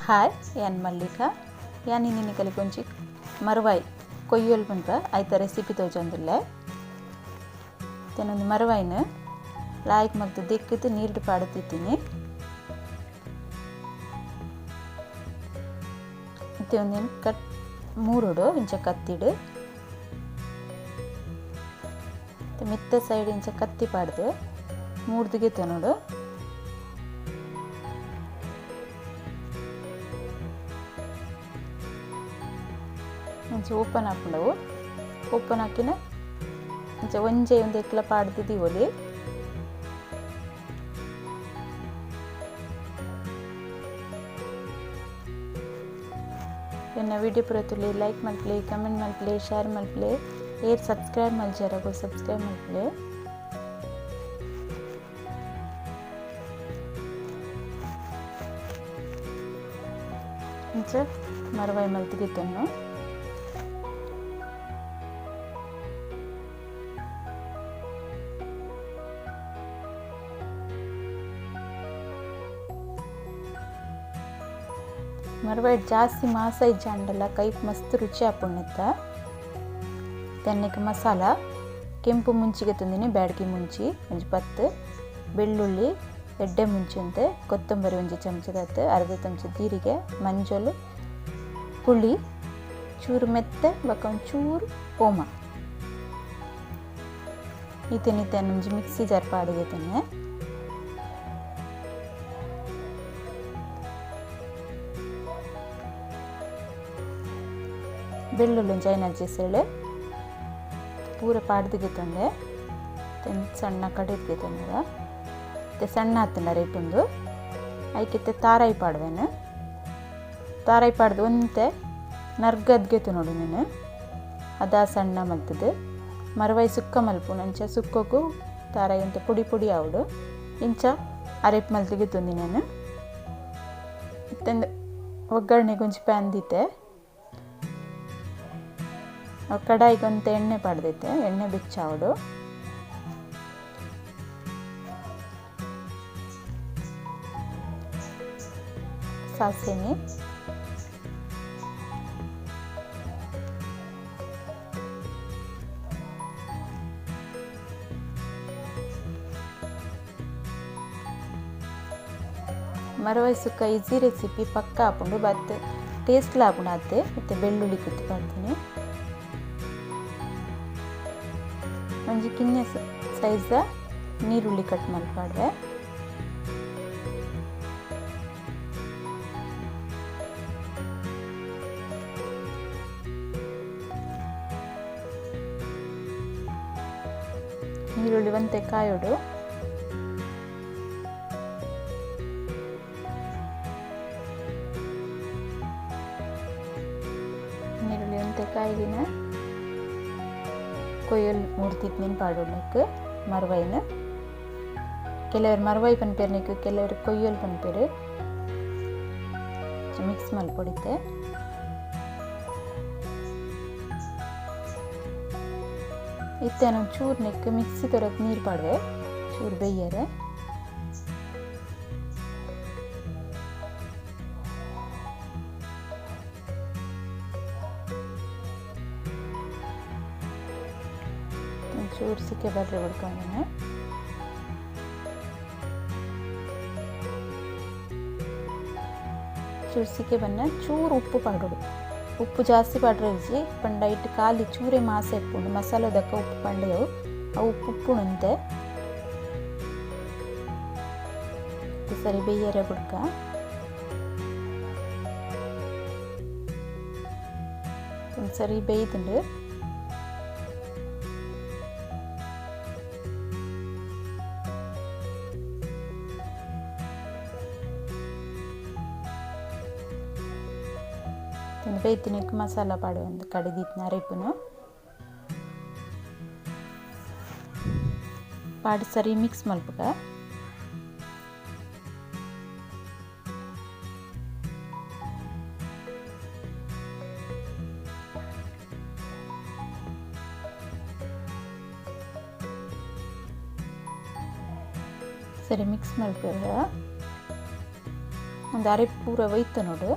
Hi, ಯಾನ್ ಮಲ್ಲಿಕಾ. ಯಾನ್ ಇನ್ನಿನ ಕೊಂಚಿ ಮರವಾಯಿ ಕೊಯ್ಯೋಲ್ ಪನ್ಪ ಐತ ರೆಸಿಪಿ ತೋಜೊಂದುಲ್ಲೆ. ತೆನೊಂದು ಮರವಾಯಿನ ಲಾಯ್ಕ್ ಮಲ್ತ್ ದೆಕ್ಕಿದ್ ನೀರ್ಡ್ ಪಾಡ್ದಿತ್ತೀನಿ. ಇತ್ತೆ ಒಂದೆನ್ ಕಟ್ ಮೂರುಡು ಇಂಚ ಕತ್ತಿಡು ಮಿತ್ತ ಸೈಡ್ ಇಂಚ ಕತ್ತಿ ಪಾಡ್ದು ಮೂರ್ದಿಗೆ ತೊನೋಡು. ಇಂಚ ಓಪನ್ ಹಾಕೊಂಡವು ಓಪನ್ ಹಾಕಿನ ಇಂಚ ಒಂಜೆ ಒಂದು ಎಕ್ಲ ಪಾಡ್ದು ದೀವೊಲಿ. ಎನ್ನ ವಿಡಿಯೋ ಪೂರ ತೂಲೆ ಲೈಕ್ ಮಲ್ಪಲೆ, ಕಮೆಂಟ್ ಮಲ್ಪಲೆ, ಶೇರ್ ಮಲ್ಪಲೆ, ಏರ್ ಸಬ್ಸ್ಕ್ರೈಬ್ ಮಲ್ಜರಗು ಸಬ್ಸ್ಕ್ರೈಬ್ ಮಲ್ಪಲೆ. ಇಂಚ ಮರವಾಯಿ ಮಲ್ತಿಗೆ ತೊನ್ನು. ಮರವಾಯಿಡ್ ಜಾಸ್ತಿ ಮಾಸ ಇಜ್ಜಾಂಡಲ ಕೈಪ್ ಮಸ್ತ್ ರುಚಿ ಆಪುಂಡು. ತೆನ್ನೆಕ್ ಮಸಾಲ ಕೆಂಪು ಮುಂಚಿಗೆ ತಂದಿನಿ, ಬ್ಯಾಡಗಿ ಮುಂಚಿ ಒಂಜಿ 10, ಬೆಳ್ಳುಳ್ಳಿ ಎಡ್ಡೆ ಮುಂಚಿ ಅಂತೆ, ಕೊತ್ತಂಬರಿ ಒಂಜಿ ಚಮಚದಾತು, ಅರ್ಧ ಚಮಚ ಜೀರಿಗೆ, ಮಂಜೊಲು, ಪುಳಿ, ಚೂರು ಮೆತ್ತೆ ಬೊಕ್ಕ ಒಂಚೂರು ಓಮ. ಈತೆನಿತ್ತೆ ಒಂಜಿ ಮಿಕ್ಸಿ ಜಾರ್ ಪಾಡಿಗೆ ತನ್ನೆ. ಬೆಳ್ಳುಳ್ಳಿ ಒಂಜಿ 5 ಜಿಸೆಳೆ ಪೂರ ಪಾಡ್ದಿಗೆ ತಂದೆ ಸಣ್ಣ ಕಡೆಗೆ ತಂದ ಮತ್ತೆ ಸಣ್ಣ ಆತಂಡ ರೇಪುಂದು. ಐಕಿತ್ತೆ ತಾರಾಯಿ ಪಾಡ್ವೇನು. ತಾರಾಯಿ ಪಾಡ್ದು ಒಂತೆ ನರ್ಗದ್ಗೆತು ನೋಡು ನೀನು ಅದ ಸಣ್ಣ ಮಲ್ತದೆ. ಮರವಾಯಿ ಸುಕ್ಕ ಮಲ್ಪುನು ಅಂಚ ಸುಕ್ಕಕ್ಕೂ ತಾರಾಯಿ ಅಂತ ಪುಡಿ ಪುಡಿ ಆವಡು ಇಂಚ ಅರೇಪ್ ಮಲ್ತಿಗೆ ತಂದಿ ನಾನು. ತಂದು ಒಗ್ಗರಣೆಗೆ ಒಂಜಿ ಪ್ಯಾನ್ ದೀತೆ. ಕಡಾಯಿಗೊಂತ ಎಣ್ಣೆ ಪಾಡ್ದೈತೆ, ಎಣ್ಣೆ ಬಿಚ್ಚಾವಡು. ಸಾಸಿವೆ, ಮರವಾಯಿ ಸುಕ್ಕ ಈಸಿ ರೆಸಿಪಿ ಪಕ್ಕ ಆಪುಂಡು, ಬತ್ ಟೇಸ್ಟ್ಲ ಆಪುಂಡು ಆತೆ. ಮತ್ತು ಬೆಳ್ಳುಳ್ಳಿ ಕುತ್ತಿ ಪಾಡ್ತೀನಿ. ಒಂಜಿ ಕಿನ್ನೆ ಸೈಜ್ ನೀರುಳ್ಳಿ ಕಟ್ ಮಲ್ಪಾಡ್ವೆ. ನೀರುಳ್ಳಿ ಒಂತೆ ಕಾಯೋಡು. ನೀರುಳ್ಳಿ ಒಂತೆ ಕಾಯಿಗಿನ ಕೊಯ್ಯಲ್ ಮೂರ್ತಿತ್ನೇನು ಪಾಡೋಣಕ್ಕೆ ಮರವಾಯಿನ. ಕೆಲವರು ಮರವಾಯಿ ಪನ್ಪೇರ್ನಿಕ್, ಕೆಲವರು ಕೊಯ್ಯಲ್ ಪನ್ಪೇರು. ಮಿಕ್ಸ್ ಮಲ್ಪೊಡಿತ್ತೆ. ಇತ್ತೆ ಚೂರು ನೆಕ್ ಮಿಕ್ಸಿ ತರಕ್ಕೆ ನೀರು ಪಾಡುವೆ, ಚೂರು ಬೇಯ್ಯರೆ. ಚೂರು ಸಿಕ್ಕೆ ಬರ್ರೆ ಬಿಡ್ಕೊಂಡೇನೆ. ಚೂರು ಸಿಕ್ಕೆ ಬನ್ನ ಚೂರು ಉಪ್ಪು ಪಾಡೋಡು. ಉಪ್ಪು ಜಾಸ್ತಿ ಪಾಡ್ರೆ ಇಜ್ಜಿ ಪಂಡ ಇಟ್ಟು ಖಾಲಿ ಚೂರೆ ಮಾಸ ಇಪ್ಪುಂಡು ಮಸಾಲೆದಕ್ಕ ಉಪ್ಪು ಪಂಡೆಯವು ಅವು ಉಪ್ಪು ಉಪ್ಪುಣಂತೆ. ಸರಿ ಬೇಯ್ಯರೆ ಬುಡ್ಕ. ಸರಿ ಬೇಯ್ದುಂಡು. ಬೇಯ್ತಿನಕ್ಕೆ ಮಸಾಲ ಪಾಡು ಒಂದು ಕಡಿದಿತ್ತು ಅರೆಪುನು ಪಾಡು ಸರಿ ಮಿಕ್ಸ್ ಮಲ್ಪುಗ. ಸರಿ ಮಿಕ್ಸ್ ಮಲ್ಪುಗ. ಒಂದು ಅರೆ ಪೂರ ಒಯ್ತೊನೊಡು.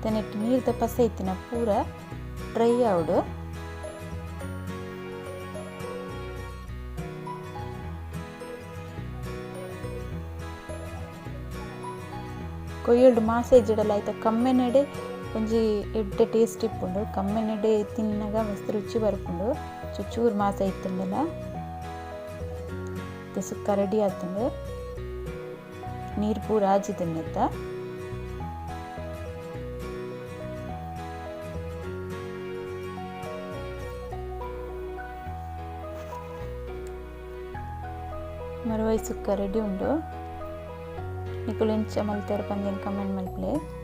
ತೆನೆಟ್ ನೀರ್ದ ಪಸೆ ಇತ್ತಿನ ಪೂರ ಡ್ರೈ ಆವೊಡು. ಕೊಯ್ಯೊಲ್ಡು ಮಾಸ ಇಜ್ಜಿಡಲ ಐತ ಕಮ್ಮೆನೆಡೆ ಒಂಜಿ ಎಡ್ಡೆ ಟೇಸ್ಟ್ ಇಪ್ಪುಂಡು. ಕಮ್ಮೆನೆಡೆ ತಿನ್ನಗ ಮಸ್ತ್ ರುಚಿ ಬರ್ಪುಂಡು. ಚೂರು ಮಾಸ ಇತ್ತುಂಡಲ. ಸುಕ್ಕ ರೆಡಿ ಆತುಂಡು. ನೀರು ಪೂರ ಆಜಿದುಂಡು. ಮರವೈ ಸುಕ್ಕ ರೆಡಿ ಉಂಡು. ನಿಕುಲು ಎಂಚ ಮಲ್ತೆರ್ ಪಂದ್ ಕಮೆಂಟ್ ಮಲ್ಪುಲೆ.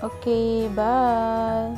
Okay, bye.